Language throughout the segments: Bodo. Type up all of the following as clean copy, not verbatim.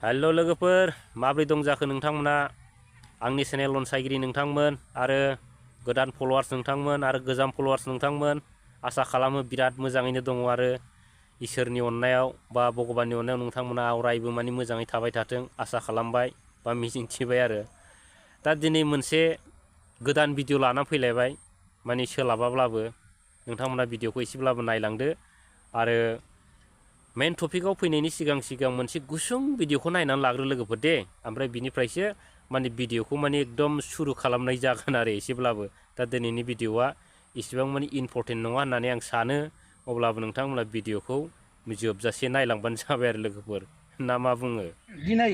हेल' लोगोफोर माब्रै दं जाखो नोंथांमोना आंनि चेनेल अनसायगिरि नोंथांमोन आरो गोदान फलोवार्स नोंथांमोन आरो गोजाम फलोवार्स नोंथांमोन आसा खालामो बिराद मोजाङैनो दङ आरो इसोरनि अननायाव बा भगबाननि अननायाव नोंथांमोना अरायबो माने मोजाङै थाबाय थाथों आसा खालामबाय बा मिजिंथिबाय आरो दा दिनै मोनसे गोदान भिडिअ लाना फैलायबाय माने सोलाबाब्लाबो नोंथांमोना भिडिअखौ एसेब्लाबो नायलांदो आरो मेन टपिकआव फैनायनि सिगां मोनसे गुसुं भिडिअखौ नायनानै लाग्रो लोगोफोर दे ओमफ्राय बिनिफ्रायसो माने भिडिअखौ माने एकदम सुरु खालामनाय जागोन आरो एसेब्लाबो दा दिनैनि भिडिअआ इसेबां माने इम्परटेन्ट नङा होननानै आं सानो अब्लाबो नोंथांमोना भिडिअखौ जोबजासे नायलांबानो जाबाय आरो लोगोफोर ना मा बुङो दिनै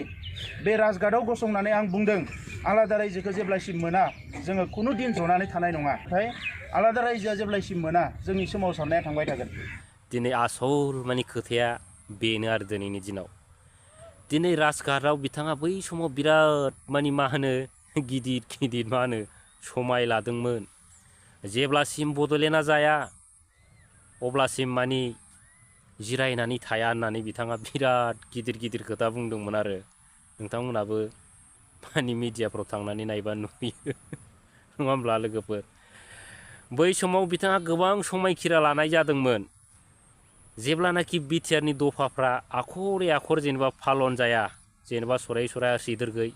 बे राजघाटआव गसंनानै आं बुंदों आलादा रायजोखौ जेब्लासिम मोना जोङो खुनु दिन जनानै थानाय नङा नाथाय आलादा रायजोआ जेब्लासिम मोना जोंनि सोमावसारनाया थांबाय थागोन दिनै आसल माने खोथाया बेनो आरो दिनैनि दिनाव दिनै राजघाटआव बिथाङा बै समाव बिराद माने मा होनो गिदिर मा होनो समाय लादोंमोन जेब्लासिम बड'लेण्डआ जाया अब्लासिम माने जिरायनानै थाया होननानै बिथाङा बिराद गिदिर खोथा बुंदोंमोन आरो नोंथांमोनाबो माने मिडियाफ्राव थांनानै नायबा नुयो नङा होमब्ला लोगोफोर बै समाव बिथाङा गोबां समायखिरा लानाय जादोंमोन जेब्लानाखि बिटिआरनि दफाफ्रा आखरे आखर जेनेबा फालन जाया जेनेबा सराय सिदोरगै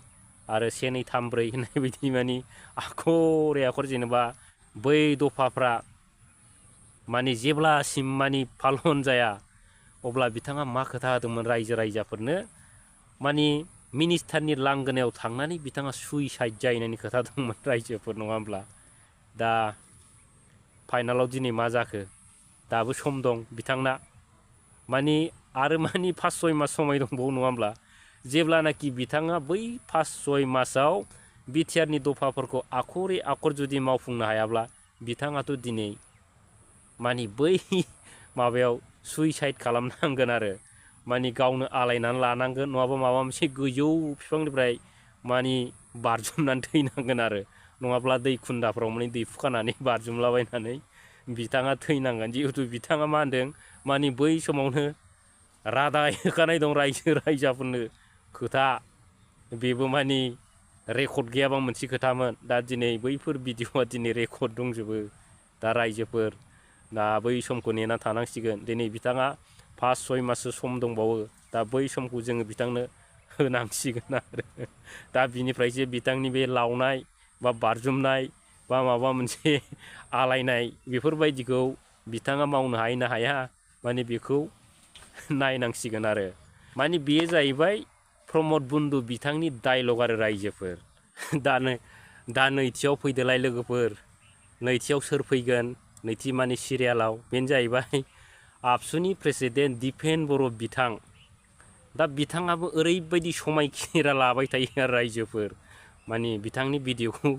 आरो 1, 2, 3, 4 होननाय बायदि माने आखरे आखर जेनेबा बै दफाफ्रा माने जेब्लासिम माने फालन जाया अब्ला बिथाङा मा खोथा होदोंमोन रायजो राजाफोरनो माने मिनिस्टारनि लांगोनायाव थांनानै बिथाङा सुइसाइड जाहैनायनि खोथा दंमोन रायजोफोर नङा होमब्ला दा फाइनालाव दिनै मा जाखो दाबो सम दं बिथांना माने आरो माने 5-6 मास समय दंबावो नङा होमब्ला जेब्लानाखि बिथाङा बै 5-6 मासाव बिटिआरनि दफाफोरखौ आखरे आखर जुदि मावफुंनो हायाब्ला बिथाङाथ' दिनै माने बै माबायाव सुइसाइड खालामनांगोन आरो माने गावनो आलायनानै लानांगोन नङाबा माबा मोनसे गोजौ बिफांनिफ्राय माने बारजुमनानै थैनांगोन आरो नङाब्ला दै खुन्दाफ्राव माने दै फुखानानै बारजुमलाबायनानै बिथाङा थैनांगोन जिहेतु बिथाङा मा होनदों माने बै समावनो रादाय होखानाय दं रायजो राजाफोरनो खोथा बेबो माने रेकर्ड गैयाबा मोनसे खोथामोन दा दिनै बैफोर भिडिअआ दिनै रेकर्ड दंजोबो दा रायजोफोर दा बै समखौ नेना थानांसिगोन दिनै बिथाङा 5-6 माससो सम दंबावो दा बै समखौ जोङो बिथांनो होनांसिगोन आरो दा बिनिफ्रायसो बिथांनि बे लावनाय बा बारजुमनाय बा माबा मोनसे आलायनाय बेफोरबायदिखौ बिथाङा मावनो हायो ना हाया माने बेखौ नायनांसिगोन आरो माने बेयो जाहैबाय प्रमद बन्दु बिथांनि डायलग आरो रायजोफोर दा नैथियाव फैदोलाय लोगोफोर नैथियाव सोर फैगोन नैथि माने सिरियालाव बेनो जाहैबाय आबसुनि प्रेसिडेन्ट दिपेन बर' बिथां दा बिथाङाबो ओरैबायदि समायखिरा लाबाय थायो आरो रायजोफोर माने बिथांनि भिडिअखौ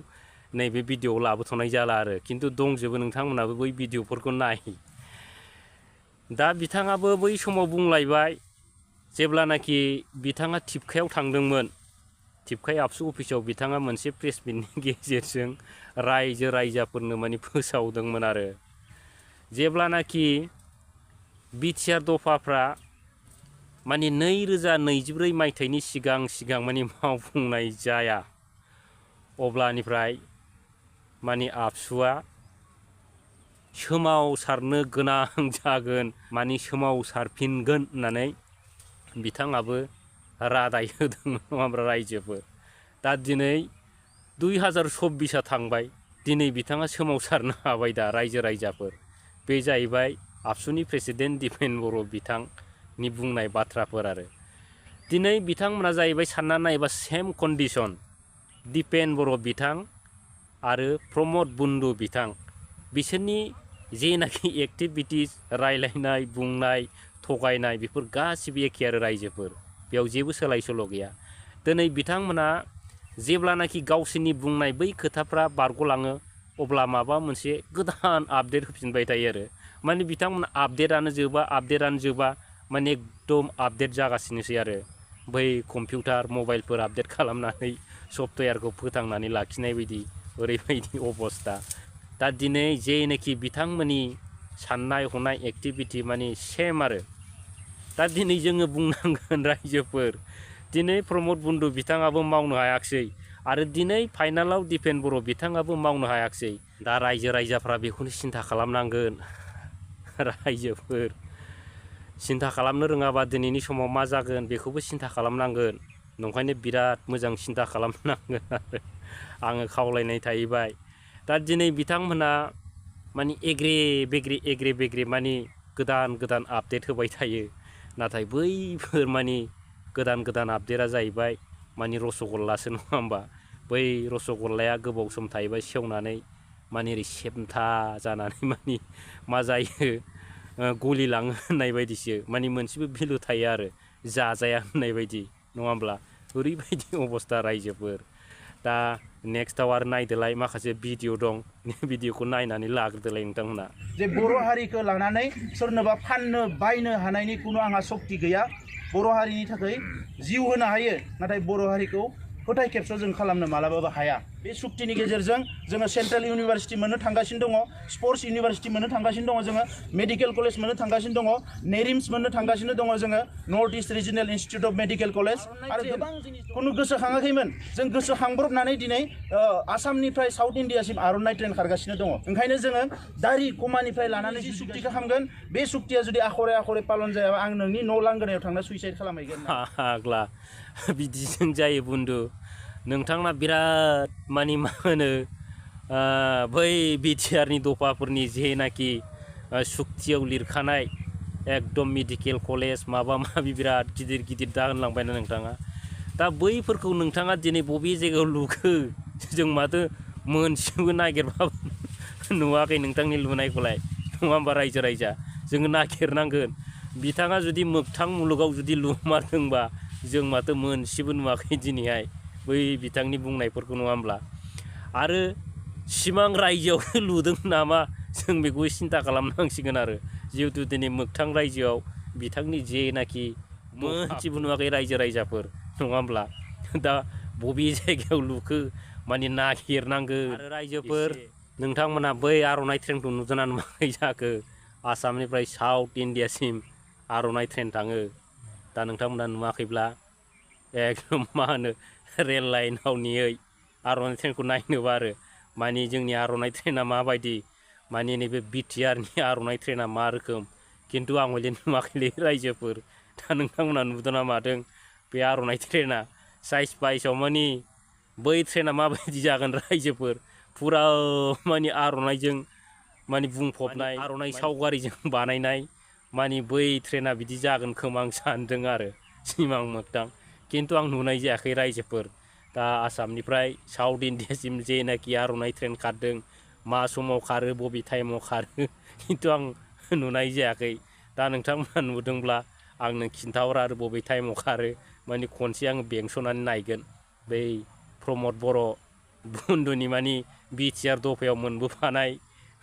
नैबे भिडिअआव लाबोथ'नाय जाला आरो खिन्थु दंजोबो नोंथांमोनाबो बै भिडिअफोरखौ नाय दा बिथाङाबो बै समाव बुंलायबाय जेब्लानाखि बिथाङा थिपकायाव थांदोंमोन थिपकाय आबसु अफिसाव बिथाङा मोनसे प्रेस मिटनि गेजेरजों रायजो राजाफोरनो माने फोसावदोंमोन आरो जेब्लानाखि बिटिआर दफाफ्रा माने 2024 मायथाइनि सिगां माने मावफुंनाय जाया अब्लानिफ्राय माने आबसुआ सोमावसारनो गोनां जागोन माने सोमावसारफिनगोन होननानै बिथाङाबो रादाय होदोंमोन नङा होमब्ला रायजोफोर दा दिनै 2024 थांबाय दिनै बिथाङा सोमावसारनो हाबाय दा रायजो राजाफोर बे जाहैबाय आबसुनि प्रेसिडेन्ट दिपेन बर' बिथांनि बुंनाय बाथ्राफोर आरो दिनै बिथांमोना जाहैबाय सानना नायोबा सेम कन्डिसन दिपेन बर' बिथां आरो प्रमद बन्दु बिथां बिसोरनि जेनाखि एक्टिभिटिस रायलायनाय बुंनाय थगायनाय बेफोर गासिबो एखे आरो रायजोफोर बेयाव जेबो सोलाय सोल' गैया दिनै बिथांमोना जेब्लानाखि गावसोरनि बुंनाय बै खोथाफ्रा बारग'लाङो अब्ला माबा मोनसे गोदान आपडेट होफिनबाय थायो आरो माने बिथांमोना आपडेटआनो जोबा माने एकदम आपडेट जागासिनोसै आरो बै कम्पिउटार मबाइलफोर आपडेट खालामनानै सफ्टवेयारखौ फोथांनानै लाखिनाय बायदि ओरैबायदि अबस्था दा दिनै जेनाखि बिथांमोननि साननाय हनाय एक्टिभिटि माने सेम आरो दा दिनै जोङो बुंनांगोन रायजोफोर दिनै प्रमद बन्धु बिथाङाबो मावनो हायाखिसै आरो दिनै फाइनालाव दिपेन बर' बिथाङाबो मावनो हायाखिसै। दा रायजो राजाफ्रा बेखौनो सिन्था खालामनांगोन। रायजोफोर सिन्था खालामनो रोङाबा दिनैनि समाव मा जागोन बेखौबो सिन्था खालामनांगोन। नंखायनो बिराद मोजां सिन्था खालामनांगोन आरो आङो खावलायनाय थाहैबाय। दा दिनै बिथांमोना माने एग्रे बेग्रे माने गोदान आपडेट होबाय थायो। नाथाय बैफोर माने गोदान आपडेटआ जाहैबाय माने रसगल्लासो नङा होमबा? बै रसगल्लाया गोबाव सम थायोबा सेवनानै माने ओरै सेमथा जानानै माने मा जायो गलिलाङो होननाय बायदिसो माने मोनसेबो भेलु थायो आरो जाजाया होननाय बायदि नङा होमब्ला? ओरैबायदि अबस्था रायजोफोर। दा नेक्स्टआव आरो नायदोलाय माखासे भिडिअ' दं, भिडिअ'खौ नायनानै लाग्रोदोलाय नोंथांमोना। जे बर' हारिखौ लानानै सोरनोबा फाननो बायनो हानायनि खुनु आंहा सक्ति गैया। बर' हारिनि थाखाय जिउ होनो हायो, नाथाय बर' हारिखौ फोथाय खेबस' जों खालामनो मालाबाबो हाया। बे सुक्तिनि गेजेरजों जोङो सेन्ट्रेल इउनिभारसिटि मोननो थांगासिनो दङ, स्पर्ट्स इउनिभारसिटि मोननो थांगासिनो दङ, जोङो मेडिकेल कलेज मोननो थांगासिनो दङ, नेरिम्स मोननो थांगासिनो दङ, जोङो north east regional institute of medical college आरो गोबां खुनु गोसोखाङाखैमोन। जों गोसोखांब्रबनानै दिनै आसामनिफ्राय साउथ इन्डियासिम आर'नाइ ट्रेन खारगासिनो दङ। ओंखायनो जोङो दारि कमानिफ्राय लानानै जि सुक्तिखौ खालामगोन, बे सुक्तिया जुदि आखरे पालन जायाबा आं नोंनि न' लांगोनायाव थांना सुइसाइड खालामहैगोन। आग्ला बिदिजों जायो बन्धु। नोंथांना बिराद माने मा होनो बै बिटिआरनि दफाफोरनि जेनाखि सुक्तियाव लिरखानाय एकदम मेडिकेल कलेज माबा माबि बिराद गिदिर दा होनलांबायना नोंथाङा। दा बैफोरखौ नोंथाङा दिनै बबे जायगायाव लुखो जों माथो मोनसेबो नागिरबाबो नुवाखै नोंथांनि लुनायखौलाय नङा होमबा रायजो राजा? जोङो नागिरनांगोन। बिथाङा जुदि मोगथां मुलुगाव जुदि लुमारदोंबा जों माथो मोनसेबो नुवाखै दिनैहाय बै बिथांनि बुंनायफोरखौ नङा होमब्ला? आरो सिमां रायजोआव लुदों नामा जों बेखौ सिन्था खालामनांसिगोन आरो जिहेतु दिनै मोगथां रायजोआव बिथांनि जेनाखि मोनसेबो नुवाखै रायजो राजाफोर नङा होमब्ला? दा बबे जायगायाव लुखो माने नागिरनांगोन। आरो रायजोफोर नोंथांमोना बै आर'नाइ ट्रेनखौ नुदोंना नुवाखै जाखो? आसामनिफ्राय साउथ इन्डियासिम आर'नाइ ट्रेन थाङो। दा नोंथांमोना नुवाखैब्ला एकदम मा होनो रेल लाइनाव नेयै आर'नाइ ट्रेनखौ नायनोबा आरो माने जोंनि आर'नाइ ट्रेना माबायदि, माने नैबे बिटिआरनि आर'नाइ ट्रेना मा रोखोम, खिन्थु आं हले नुवाखैलै रायजोफोर। दा नोंथांमोना नुदोंना मादों बे आर'नाइ ट्रेना साइज बाइसाव माने बै ट्रेना माबायदि जागोन रायजोफोर? फुरा माने आर'नाइजों माने बुंफबनाय, आर'नाइ सावगारिजों बानायनाय माने बै ट्रेना बिदि जागोन खोमा आं सानदों आरो सिमां मोगथां। खिन्थु आं नुनाय जायाखै रायजोफोर। दा आसामनिफ्राय साउथ इन्डियासिम जेनाखि आर'नाइ ट्रेन खारदों, मा समाव खारो बबे टाइमाव खारो खिन्थु आं नुनाय जायाखै। दा नोंथांमोना नुदोंब्ला आंनो खिन्थाहर आरो बबे टाइमाव खारो माने खनसे आङो बेंसनानै नायगोन बै प्रमद बर' बन्धुनि माने बिटिआर दफायाव मोनबोफानाय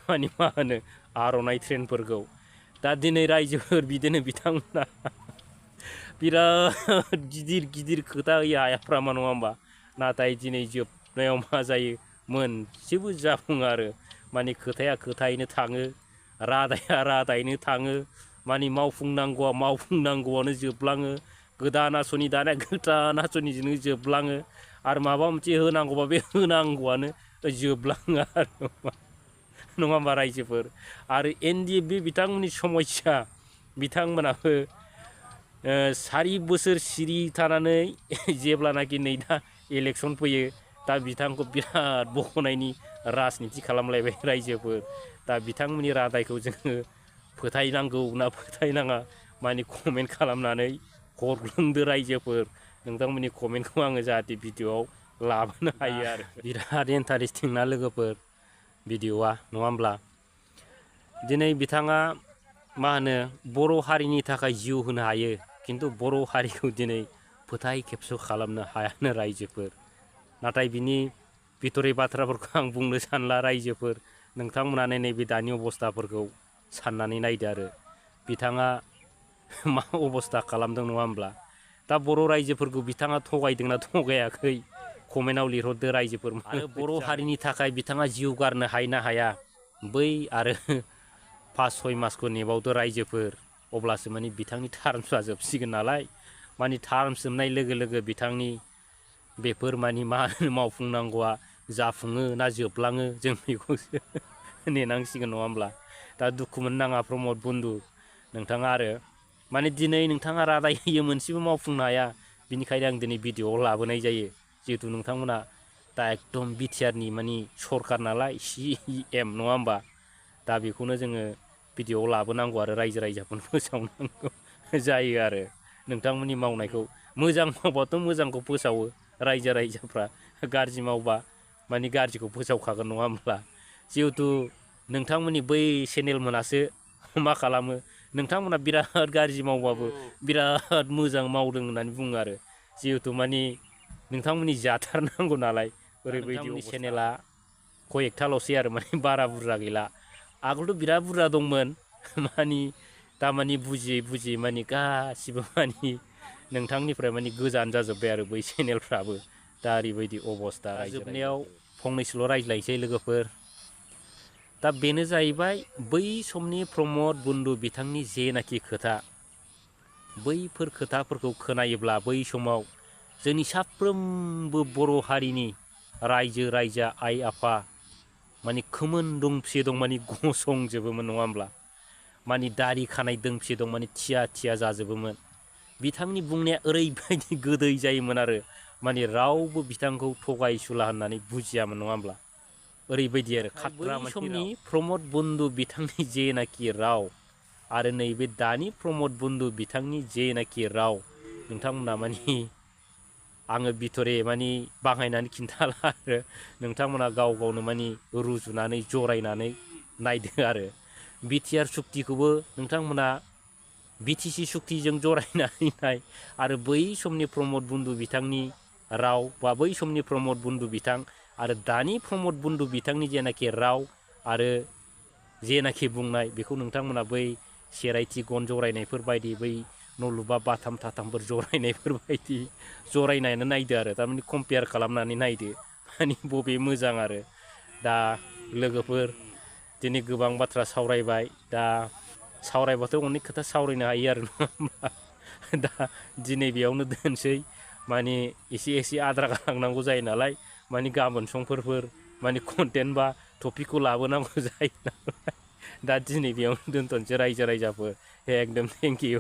माने मा होनो आर'नाइ ट्रेनफोरखौ। दा दिनै रायजोफोर बिदिनो बिथांमोना बिराद गिदिर खोथा होयो हायाफ्रामा नङा होमबा? नाथाय दिनै जोबनायाव मा जायो मोनसेबो जाफुङा आरो माने खोथाया खोथायैनो थाङो, रादाया रादायैनो थाङो, माने मावफुंनांगौआनो जोबलाङो, गोदान आसनि दानाया गोदान आसनिजोंनो जोबलाङो, आरो माबा मोनसे होनांगौबा बे होनांगौआनो जोबलाङो आरो नङा होमबा रायजोफोर? आरो NDA बे बिथांमोननि समस्या, बिथांमोनाबो 4 बोसोर सिरि थानानै जेब्लानाखि नै दा इलेक्सन फैयो दा बिथांखौ बिराद बखनायनि राजनिति खालामलायबाय रायजोफोर। दा बिथांमोननि रादायखौ जोङो फोथायनांगौ ना फोथायनाङा माने कमेन्ट खालामनानै हरग्रोदो रायजोफोर। नोंथांमोननि कमेन्टखौ आङो जाहाथे भिडिअ'आव लाबोनो हायो आरो। बिराद इन्टारेस्टिं ना लोगोफोर भिडिअ'आ नङा होमब्ला? दिनै बिथाङा मा होनो बर' हारिनि थाखाय जिउ होनो हायो, खिन्थु बर' हारिखौ दिनै फोथाय खेबस' खालामनो हायानो रायजोफोर। नाथाय बिनि बिथरै बाथ्राफोरखौ आं बुंनो सानला रायजोफोर। नोंथांमोनानो नैबे दानि अबस्थाफोरखौ साननानै नायदो आरो बिथाङा मा अबस्था खालामदों नङा होमब्ला? दा बर' रायजोफोरखौ बिथाङा थगायदोंना थगायाखै कमेन्टआव लिरहरदो रायजोफोर। आरो बर' हारिनि थाखाय बिथाङा जिउ गारनो हायो ना हाया, बै आरो 5-6 मासखौ नेबावदो रायजोफोर, अब्लासो माने बिथांनि टार्मसआ जोबसिगोन नालाय माने टार्म जोबनाय लोगो लोगो बिथांनि बेफोर माने मा होनो मावफुंनांगौआ जाफुङो ना जोबलाङो जों बेखौसो नेनांसिगोन नङा होमब्ला दा दुखु मोननाङा प्रमद बन्धु नोंथाङा आरो माने दिनै नोंथाङा रादाय होयो मोनसेबो मावफुंनो हाया बिनिखायनो आं दिनै भिडिअ'आव लाबोनाय जायो जिहेथु नोंथांमोना दा एकदम बिटिआरनि माने सरखार नालाय CM नङा होमबा दा बेखौनो जोङो भिडिअ'आव लाबोनांगौ आरो रायजो राजाफोरनो फोसावनांगौ जायो आरो नोंथांमोननि मावनायखौ मोजां मावबाथ' मोजांखौ फोसावो रायजो राजाफ्रा गाज्रि मावबा माने गाज्रिखौ फोसावखागोन नङा होमब्ला जिहेथु नोंथांमोननि बै चेनेल मोनासो मा खालामो नोंथांमोना बिराद गाज्रि मावबाबो बिराद मोजां मावदों होननानै बुङो आरो जिहेथु माने नोंथांमोननि जाथारनांगौ नालाय ओरैबायदि चेनेला कयेकथाल'सै आरो माने बारा बुरजा गैला आगोलथ' बिराद बुरजा दंमोन माने दामानि बुजियै माने गासिबो माने नोंथांनिफ्राय माने गोजान जाजोब्बाय आरो बै चेनेलफ्राबो दा ओरैबायदि अबस्था जोबनायाव फंनैसोल' रायज्लायनोसै लोगोफोर दा बेनो जाहैबाय बै समनि प्रमद बन्धु बिथांनि जेनाखि खोथा बैफोर खोथाफोरखौ खोनायोब्ला बै समाव जोंनि साफ्रोमबो बर' हारिनि रायजो राजा आइ आफा माने खोमोन दोंसे दं माने गसंजोबोमोन नङा होमब्ला माने दारि खानाय दोंसे दं माने थिया थिया जाजोबोमोन बिथांनि बुंनाया ओरैबायदि गोदै जायोमोन आरो माने रावबो बिथांखौ थगायसुला होननानै बुजियामोन नङा होमब्ला ओरैबायदि आरो खाट्रा समनि प्रमद बन्धु बिथांनि जेनाखि राव आरो नैबे दानि प्रमद बन्धु बिथांनि जेनाखि राव नोंथांमोना माने आङो बिथरे माने बाहायनानै खिन्थाला आरो नोंथांमोना गाव गावनो माने रुजुनानै जरायनानै नायदो आरो बिटिआर सुक्तिखौबो नोंथांमोना बिटिसि सुक्तिजों जरायनानै नाय आरो बै समनि प्रमद बन्धु बिथांनि राव बा बै समनि प्रमद बन्धु बिथां आरो दानि प्रमद बन्धु बिथांनि जेनाखि राव आरो जेनाखि बुंनाय बेखौ नोंथांमोना बै सेराइथि गन जरायनायफोर बायदि बै न' लुबा बाथाम थाथामफोर जरायनायफोर बायदि जरायनानै नायदो आरो थारमाने कम्पेयार खालामनानै नायदो माने बबे मोजां आरो दा लोगोफोर दिनै गोबां बाथ्रा सावरायबाय दा सावरायबाथ' अनेक खोथा सावरायनो हायो आरो नङा होमबा दा दिनै बेयावनो दोनसै माने एसे आद्रा गालांनांगौ जायो नालाय माने गाबोन समफोर माने कन्टेन्ट बा टपिकखौ लाबोनांगौ जायो नालाय दा दिनै बेयावनो दोनथ'नोसै रायजो राजाफोर एकदम थेंक इउ